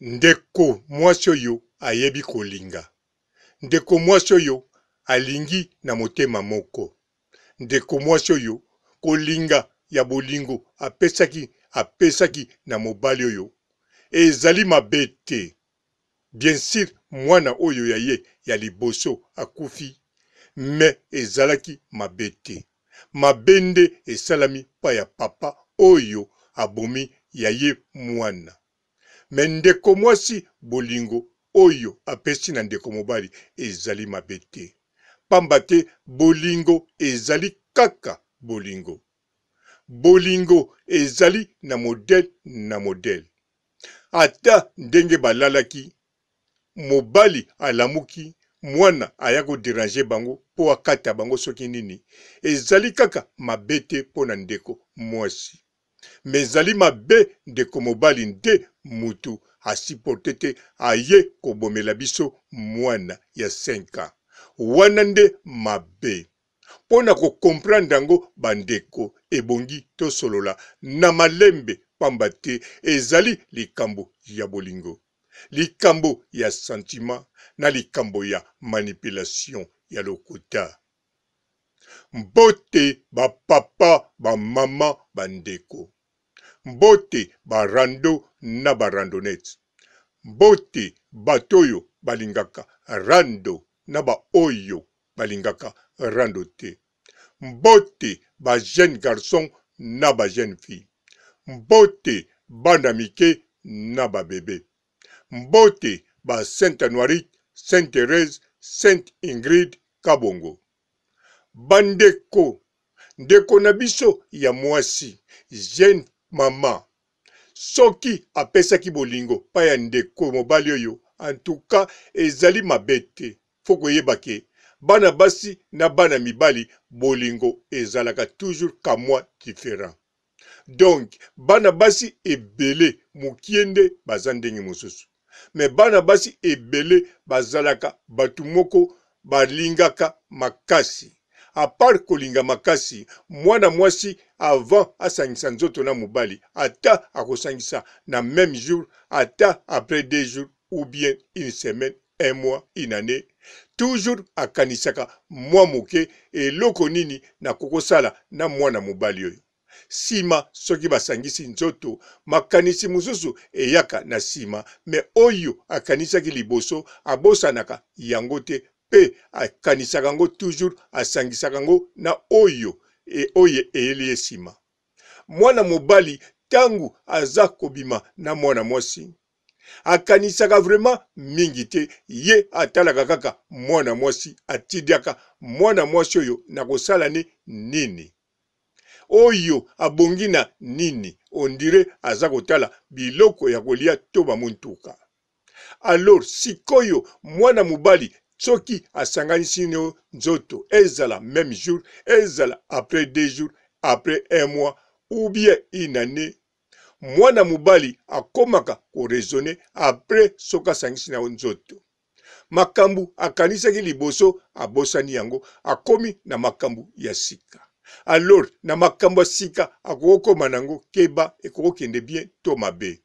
Ndeko mwasi oyo ayebi kolinga. Ndeko mwasi oyo alingi na motema moko. Ndeko mwasi oyo kolinga ya bolingo apesaki apesaki na mobali oyo ezali mabe te. Bien sur mwana oyo ya ye ya liboso akufi mais ezalaki mabe te. Mabe nde esalami pa ya papa oyo abomi ya ye mwana. Mais ndeko mwasi bolingo oyo apesi na ndeko mobali ezali mabe te. Pamba te bolingo ezali kaka bolingo. Bolingo ezali na modèle na modèle. Ata ndenge balalaki, mobali alamuki, mwana aya ko deranger bango po akata bango soki nini, ezali kaka mabe te po na ndeko mwasi. Mais ezali mabe ndeko mobali nde mutu a supporter te aye kobomela biso mwana ya cinq ans. Wana nde mabe. Pona ko comprendre yango ba ndeko ebongi tosolola na malembe pamba te ezali likambo ya bolingo, likambo ya sentiment na likambo ya manipulation ya lokuta. Mbote ba papa, ba maman, ba ndeko. Mbote ba rando na ba randonnettes. Mbote bato oyo balingaka rando na ba oyo balingaka rando te. Mbote ba jeunes garçons na ba jeunes filles. Mbote bana mike na ba bebes. Mbote ba Sainte Anuarite, Sainte Therèse, Sainte Ingrid Kabongo. Ba ndeko, ndeko na biso ya muasi, jeune maman, soki apesaki bolingo pa ya ndeko mobali oyo en tout cas ezali mabe te faut koyeba ke bana basi na bana mibali bolingo ezalaka toujours kamwa different donc bana basi ebele mukie nde baza ndenge mosusu mais bana basi ebele bazalaka batu moko balingaka makasi a part kolinga makasi mwana mwasi avant asangisa nzoto na mobali ata akosangisa na meme jour ata après deux jours ou bien une semaine un mois une annee toujours akanisaka mwa moke eloko nini nakokosala na mwana mobali oyo Sima soki basangisi nzoto, makanisi mosusu eyaka na sima, mais oyo akanisaki liboso abosanaka yango te pe akanisaka yango toujours, asangisaka yango na oyo oyo eyeli ye sima. Mwana mobali tangu aza kobima na mwana mwasi, akanisaka vraiment mingi te, ye atalaka kaka mwana mwasi, atidiaka mwana mwasi oyo nakosala ne nini? Oyo abongi na nini on dirait aza kotala biloko ya kolia to ba mutuka. Alors sikoyo mwana mobali soki asanganisi no nzoto ezala meme jour ezala après deux jours après un mois ou bien une annee mwana mobali akomaka ko raisonner après soki asangisi na yo nzoto. Makambu akanisaki liboso abosani yango akomi na makambu ya sika. Alors na makambu ya sika akokokoma nango keba ekokokende bien to mabe.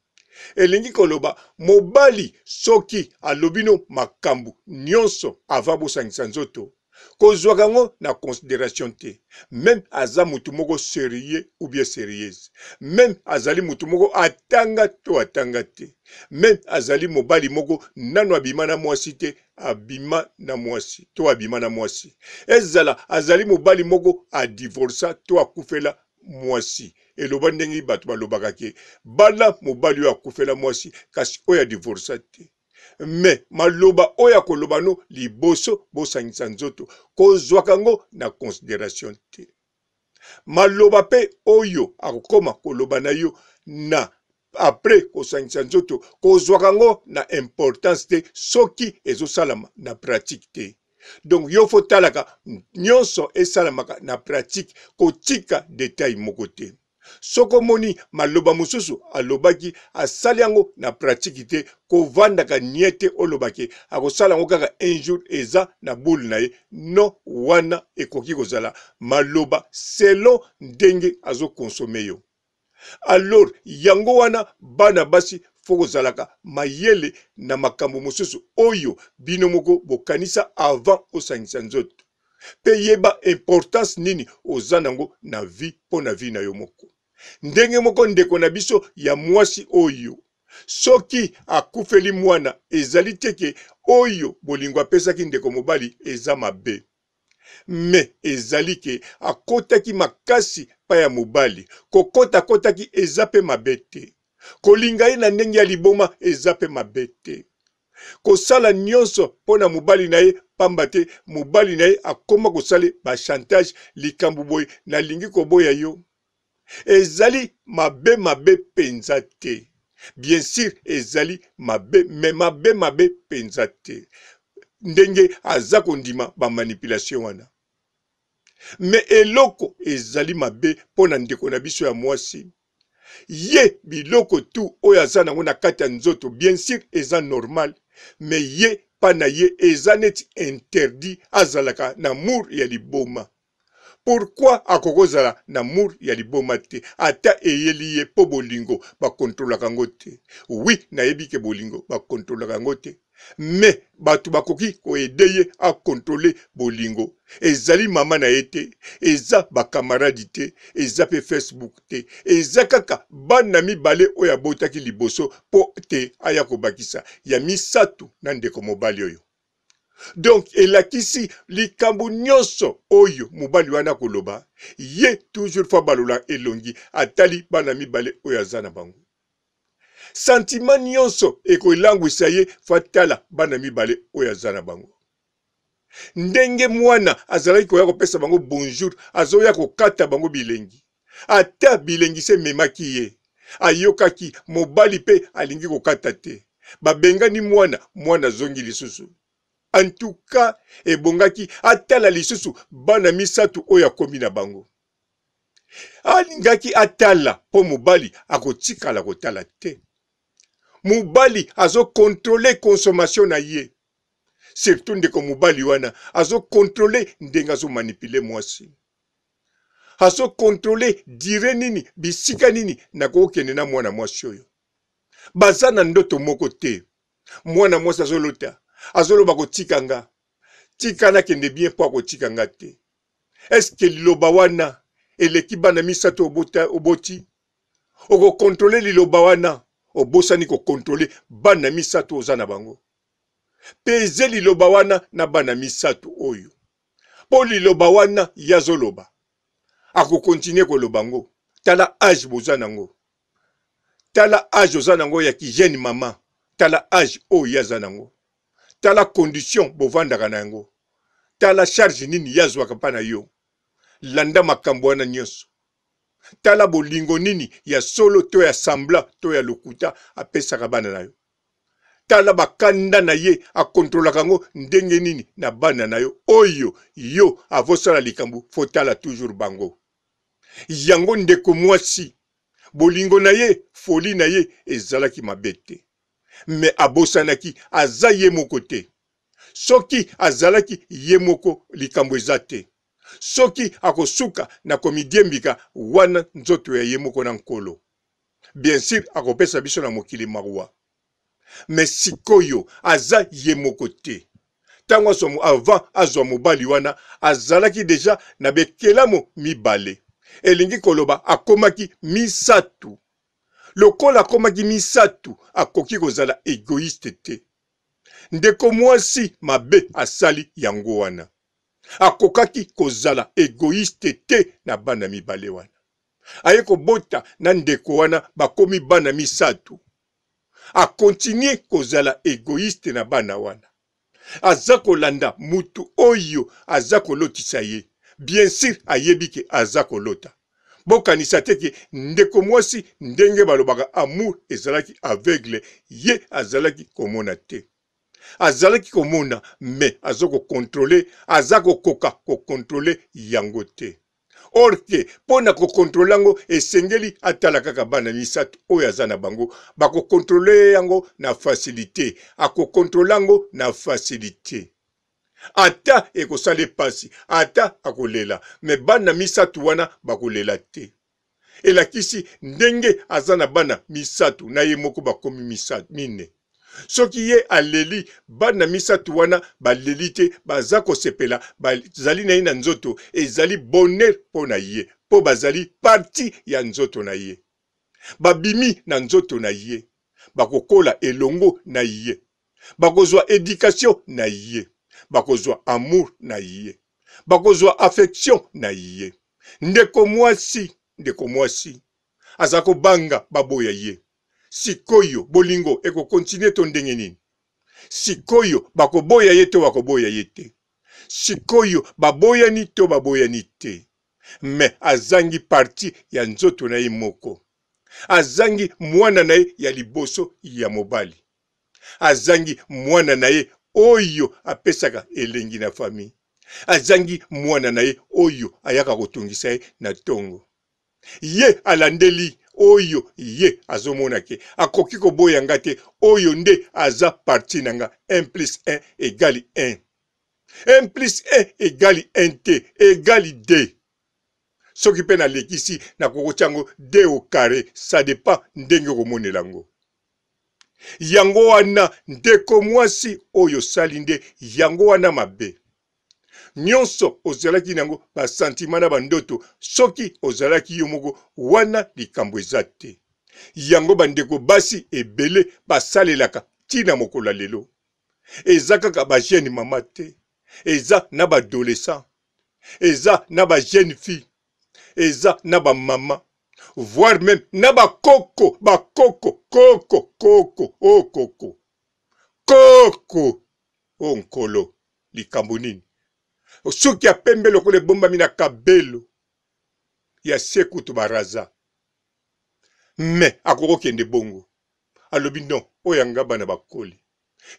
Elingi koloba mobali soki alobi no makambu nionso avant bosangisa nzoto Kozwaka yango na consideration te. Meme aza mutu moko serieux ou bien serieuse. Meme azali mutu moko atanga to atanga te. Meme azali mobali moko nanu abima na mwasi te, abima na mwasi to abima na mwasi. Ezala azali mobali moko a divorca to akufela mwasi. Eloba ndenge batu balobaka ke bala mobali oyo akufela mwasi kasi oyo a divorca te. Mais maloba oyo akoloba no liboso bosangisa nzoto kozwaka yango na consideration te. Maloba pe oyo akokoma koloba na yo na après kosangisa nzoto kozwaka yango na importance te soki ezosalama na pratique te. Donc yo faut talaka nyonso esalamaka na pratique kotika detail moko te. Soki omoni maloba mosusu alobaki asali yango na pratique te, kovandaka nie te oloba ke akosala yango kaka un jour eza na boule na ye non, wana ekoki kozala maloba selon ndenge azo consommer yo. Alors yango wana bana basi Faut kozalaka mayele na makambo mosusu oyo bino moko bokanisa avant osangisa nzoto. Pe yeba importance nini oza nango na vie po na vie na yo moko. Ndenge moko ndeko na biso ya muasi oyo soki akufeli muana ezali te ke oyo bolingo apesaki ndeko mobali eza mabe. Mais ezali ke akotaki makasi pa ya mobali. Kokota akotaki eza pe mabe te. Kolinga ye na ndenge ya liboma eza pe mabe te. Kosala nionso po na mobali na ye pamba te mobali na ye akoma kosale ba chantage likambo boye nalingi koboya yo. Ezali mabe mabe penza te. Bien sur ezali mabe mais mabe mabe penza te. Ndenge aza kondima ba manipulation wana. Mais eloko ezali mabe po na ndeko na biso ya muasi ye biloko tout oyo aza nango na kati ya nzoto bien sur eza normal mais ye pa na ye eza neti interdit azalaka na amour ya liboma. Pourquoi akoki kozala na amour ya liboma te ata eyeli ye po bolingo ba controlaka yango te oui nayebi ke bolingo ba controlaka yango te mais batu bakoki ko aider ye a controler bolingo ezali mama na ye te eza ba camarade te eza pe Facebook te eza kaka bana mibale oyo abotaki liboso po te aya kobakisa ya misatu na ndeko mobali oyo. Donc elakisi likambo nyonso oyo mobali wana akoloba, ye toujours faut abalola elongi atali bana mibale oyo aza na bango. Sentiment nyonso ekolangwisa ye faut atala bana mibale oyo aza na bango. Ndenge mwana azalaki koya kopesa bango bonjour, azoya kokata bango bilengi. Ata bilengi se ememaki ye, ayokaki mobali pe alingi kokata te. Babengani mwana, mwana azongi lisusu. En tout cas, ebongaki atala lisusu bana misatu oyo akomi na bango. Alingaki atala po mobali akotikala kotala te. Mobali azo controler consommation na ye. Surtout ndeko mobali wana azo controler ndenge azo manipuler mwasi. Azo controler duree nini, bisika nini nakokende na mwana mwasi oyo. Baza na ndoto moko te. Mwana mwasi azolota, azoloba kotika nga. Tika nakende bien po akotika nga te. Est-ce que liloba wana eleki bana misato obota, oboti? Oko controler liloba wana, obosani ko controler bana misato oza na bango. Pese liloba wana na bana misato oyo. Po liloba wana ye azoloba, ako continuer koloba ngo. Tala age boza nango. Tala age oza nango ya ki jeune mama, tala age oyo ye aza nango. Tala condition bovandaka na yango. Tala charge nini ye azwaka mpa na yo. Landa makambo wana nyonso. Tala bolingo nini ya solo to ya semblant to ya lokuta apesaka bana na yo. Tala bakanda na ye akontrolaka yango ndenge nini na bana na yo oyo yo avosala likambo fotala toujours bango. Yango ndeko mwasi bolingo na ye folie na ye ezalaki mabe te mais abosanaki aza ye moko te. Soki azalaki ye moko likambo eza te. Soki akosuka na komidiembika wana nzoto ya ye moko na Nkolo. Bien sur akopesa biso na mokili mawa. Mais sikoyo aza ye moko te. Tango azwa avant azwa mobali wana azalaki dejà na bekelamo mibale. Elingi koloba akomaki misatu. Lokola akomaki misatu akoki kozala egoiste te. Ndeko mwasi mabe asali yango wana. Akokaki kozala egoiste te na bana mibale wana. Aye kobota na ndeko wana bakomi bana misatu. A continuer kozala egoiste na bana wana. Aza kolanda mutu oyo aza kolotisa ye. Bien sur ayebi ke aza kolota. Bokanisa te ke ndeko mwasi ndenge balobaka amour ezalaki aveugle ye azalaki komona te. Azalaki komona mais azo ko controler aza kokoka ko controler yango te. Or que mpo na ko controler yango esengeli atala kaka bana misatu oyo aza na bango bako controler ye yango na facilite ako controler yango na facilite ata ekosala ye pasi ata akolela mais bana misatu wana bakolela te. Elakisi ndenge aza na bana misatu na ye moko bakomi misatu mine. Soki ye aleli bana misatu wana baleli te baza kosepela bazali na ye na nzoto ezali bonheur mpo na ye mpo bazali partie ya nzoto na ye. Babimi na nzoto na ye bakokola elongo na ye bakozwa education na ye bakozwa amour na ye bakozwa affection na ye. Ndeko mwasi ndeko mwasi aza kobanga baboya ye Sikoyo bolingo eko continuer to ndenge nini? Sikoyo bakoboya ye to bakoboya ye te? Sikoyo baboyani to baboyani te? Mais azangi partie ya nzoto na ye moko. Azangi mwana na ye ya liboso ya mobali. Azangi mwana na ye oyo apesaka elengi na famille. Azangi mwana na ye oyo ayaka kotungisa ye na tongo. Ye alandeli oyo ye azomona ke akoki koboya nga te, oyo nde aza partie na nga. 1 plus 1 egali 1. 1 plus 1 egali 1 te, egali 2. Soki mpe nalekisi nakoki kotia yango 2 au carré, ça dépend ndenge okomonela yango. Yango wana ndeko mwasi oyo osali nde yango wana mabe. Nionso ozalaki na yango ba sentiment na ba ndoto soki ozalaki yo moko wana likambo eza te. Yango ba ndeko basi ebele basalelaka ti na mokolo ya lelo. Eza kaka ba jeune mama te, eza na ba adolescent, eza na ba jeune fille, eza na ba mama voire meme na ba koko ba koko koko koko oh koko koko oh nkolo Likambo nini? Suki ya pembe lokola ebombami na kabelo ya se kutu ba raza. Mais akoki kokende bongo. Alobi non, oyo ya nga bana bakoli.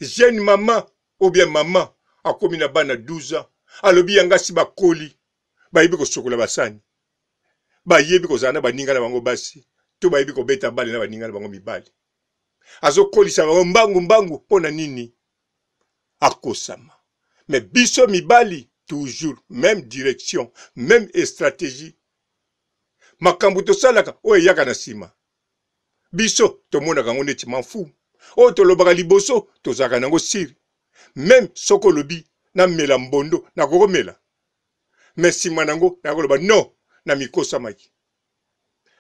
Jeune mama ou bien mama akomi na bana 12 ans, alobi ya nga si bakoli, bayebi kosokola basani, bayebi kozala na baninga na bango basi, to bayebi kobeta bale na baninga na bango mibali. Azokolisa bango mbangu mbangu mpo na nini? Akosama. Mais biso mibali toujours meme direction, meme estrategie. Makambo tosalaka oyo eyaka na sima, biso tomonaka yango neti m'en fous. Oyo tolobaka liboso tozalaka na yango sur. Meme soki olobi namela mbondo, nakoki komela. Mais sima na yango nakoloba non, namikosamaki.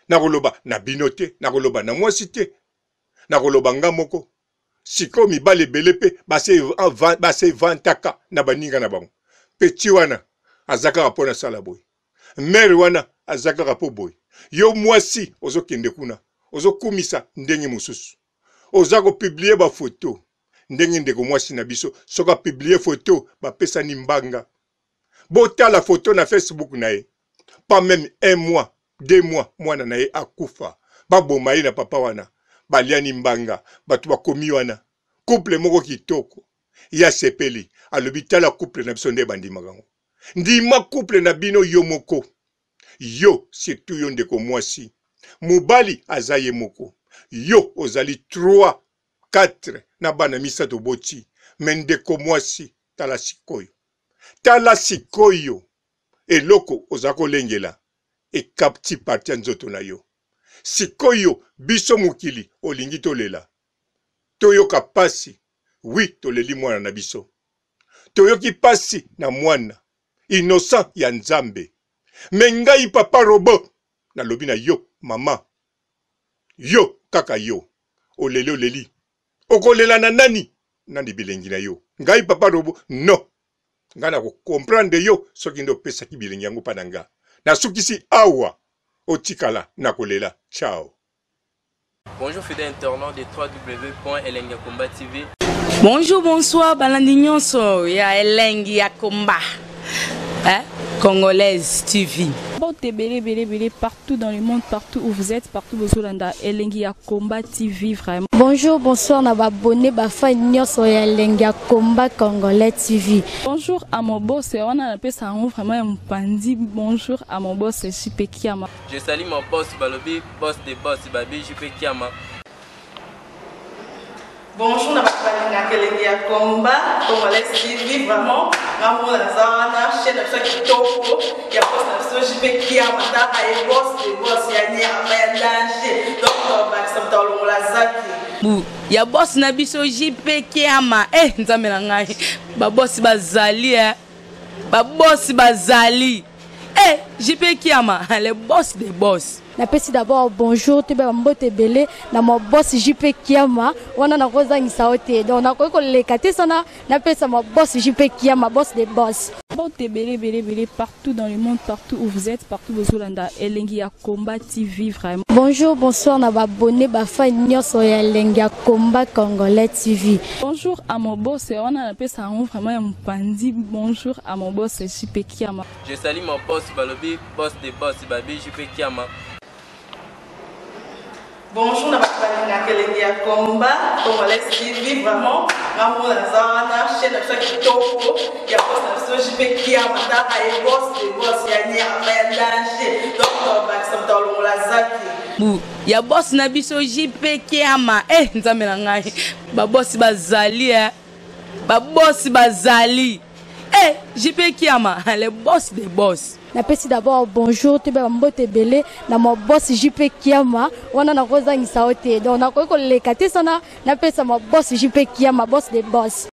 Nakoloba na bino te, nakoloba na mwasi te, nakoloba nga moko. Sikoyo mibali ebele pe ba se vantaka na baninga na bango. Petit wana aza kaka po nasala boye. Mère wana aza kaka po boye. Yo mwasi ozo kende kuna ozo kumisa ndenge mosusu. Oza ko publier ba photo ndenge ndeko mwasi na biso soki a publier photo bapesani mbanga. Botala photo na Facebook na ye. Pas meme un mois, deux mois mwana na ye akufa. Baboma ye na papa wana. Baliani mbanga. Bato bakomi wana. Couple moko kitoko. Ye asepeli. Alobi tala couple na biso nde bandimaka yango. Ndima couple na bino yo moko. Yo surtout yo ndeko mwasi. Mobali aza ye moko. Yo ozali 3, 4 na bana misato oboti. Mais ndeko mwasi tala sikoyo. Tala sikoyo eloko oza kolengela ekapti parti ya nzoto na yo. Sikoyo biso mokili olingi tolela? Toyoka pasi? Oui toleli mwana na biso. Toyoki pasi na mwana innocent ya Nzambe. Mais ngai papa robot nalobi na yo maman yo kaka yo oleli oleli okolela na nani nani bilengi na yo ngai papa robo non ngai nako comprendre yo soki nde opesaki bilengi yango mpa na nga nasukisi awa otikala na kolela ciao Bonjour fidèle internaute de www.elengiyakomba TV. Bonjour, bonsoir, balandi nyonso ya elengi ya komba. Hein? Congolaise TV. Mbote ebele ebele ebele partout dans le monde, partout où vous êtes, partout bozolanda elengi ya combat TV vraiment. Bonjour, bonsoir na ba abonnés ba fans nyonso ya elengi ya combat congolais TV. Bonjour à mon boss, wana napesa yango vraiment ya mopanzi. Bonjour à mon boss JP Kiama. Je salue mon boss balobi boss de boss babi JP Kiama. Bonjour na bato balingaka elengi ya combat congolais TV, vraiment nga moko naza wana, chaîne na biso ya kitoko ya boss na biso JP Kiama, tala ye, boss de boss ya nyama ya danger, donc tobakisa moto alongola zaki. Bu ya boss na biso JP Kiama, eh Nzambe na ngai, ba boss bazali, eh ba boss bazali, eh JP Kiama, le boss des boss. Napesi d'abord bonjour, toyeba bambote ebele na ma boss JP Kiama. Wana nakozangisa yo te, donc nakoki koleka te sana napesa ma boss JP Kiama, boss de boss. Mbote ebele ebele ebele partout dans le monde, partout où vous êtes, partout bozolanda Elengi ya Combat TV, vraiment. Bonjour, bonsoir na baabonnés, bafans nyonso ya Elengi ya Combat Congolais TV. Bonjour à mon boss, wana napesa yango vraiment ya mopandi. Bonjour à mon boss JP Kiama. Je salue mon boss balobi, boss de boss babi JP Kiama. Bonjour na bato balingaka elengi ya combat congolais TV, vraiment nga moko naza wana, chaîne na biso ya kitoko ya boss na biso JP Kiama, tala ye, boss de boss ya nyama ya danger, donc tobakisa moto alongola zaki. Bu ya boss na biso JP Kiama, eh Nzambe na ngai, ba boss bazali, eh ba boss bazali, eh JP Kiama, le boss des boss. Napesi d'abord bonjour, toyeba bambote ebele na ma boss JP Kiama. Wana nakozangisa yo te, donc nakoki koleka te sana napesa ma boss JP Kiama, boss de boss.